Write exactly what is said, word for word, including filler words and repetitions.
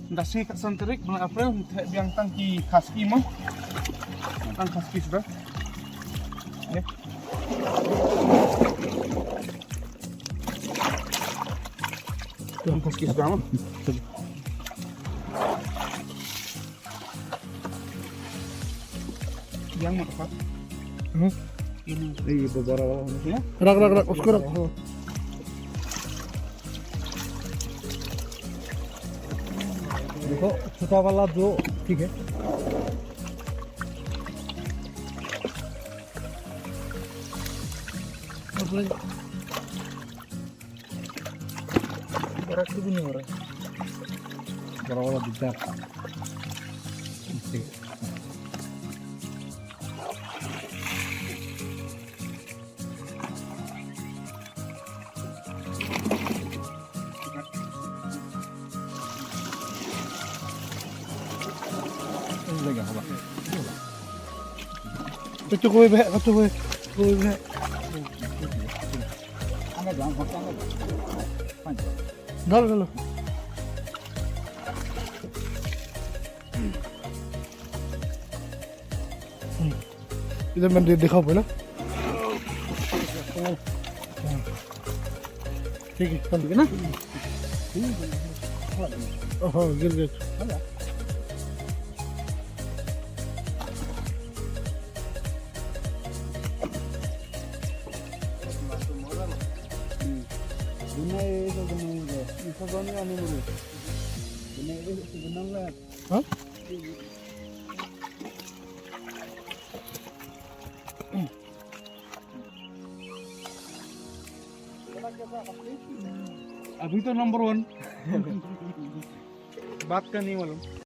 Nda shi ka san tarik bulan April, nte biang tang ki khaski mo. Tang khaski suda. Ya. Tang khaski suda mo. Yang mana, Pak? Hmm? Ini. Iya, beberapa. Ya? Rak, rak, rak, usko rak. देखो, छोटा वाला जो, ठीक है। बड़ा क्यों नहीं हो रहा है? बड़ा वाला दिखता है। ठीक है। Itu kue beh, itu kue, kue beh. Dalo, dalo. इधर मैंने देखा पहले। ठीक है, ठीक है ना? ओहो, गिर गए। हाँ? अभी तो नंबर वन। बात का नहीं मालूम।